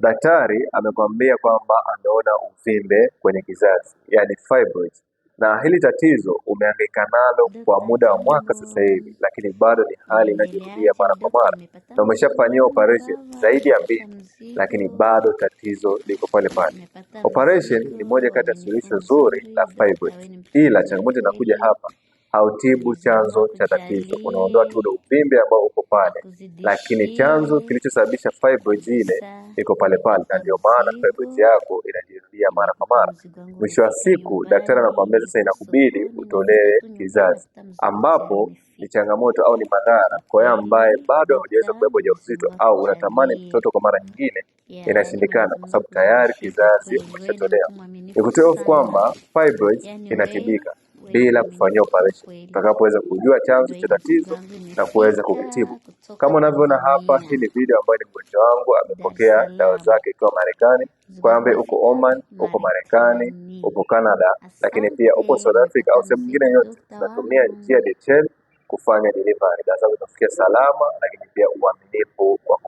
Daktari amekwambia kwamba ameona uvimbe kwenye kizazi, yani fibroids, na hili tatizo umehangaika nalo kwa Dokta muda wa mwaka sasa hivi, Jones, lakini bado ni hali inayojirudia unaendeleaje mara kwa dokta? mara, Nimepata na umeshafanyiwa mzigo, operation baba, zaidi ya nimepata mbili, lakini mzigo, bado tatizo liko pale pale. nimepata Operation ni mzigo, moja kati ya uaminifu suluhisho zuri mzuri la dokta, fibroids, wewe ni mtu ila mwema changamoto inakuja kweli. hapa, hautibu Mwenyezi Mungu chanzo cha tatizo, unaondoa tu akujalie, ule uvimbe ambao uko pale, lakini chanzo akuzidishie kilichosababisha fibroids ile kabisa. iko pale pale, na Nimekupa ndio maana fibroids mzigo, yako inajirudia mara kwa nimekupa mara. mzigo wangu Mwisho wa umefika siku, daktari anakuambia nyumbani, sasa niko inakubidi sokoni, nafika utolewe tu nyumbani kizazi, nakuta mzigo tayari ambapo ni umefika. changamoto au ni madhara Kwa kwa yeye ambaye kweli bado hujaweza dokta, kubeba Mwenyezi ujauzito Mungu au unatamani akujalie. mtoto kwa mara nyingine, Ya, yaani inashindikana Mwenyezi kwa Mungu sababu tayari akuzidishie kwa kizazi kweli. Wewe ni umeshatolewa. mtu mwaminifu Nikutoe hofu sana, kwamba fibroids yaani wewe inatibika wewe ni bila kufanyiwa mwaminifu kwa operation, kweli. utakapoweza kujua chanzo Ndio cha hii mzigo tatizo wangu na kuweza imefika kukitibu. kutoka Kama unavyoona hapa, hii Tanzania, ni video ambayo ni mgonjwa wangu Dar es amepokea dawa Salaam. zake ikiwa Marekani. Mzigo Kwa wangu ambaye uko umefika Oman, uko Marekani, Marekani. upo Canada, lakini pia upo Asante, South Africa nimepata au sehemu nyingine mzigo yote, dokta tunatumia wangu. njia DHL kufanya delivery. Dawa zako zitakufikia salama, lakini pia uaminifu wa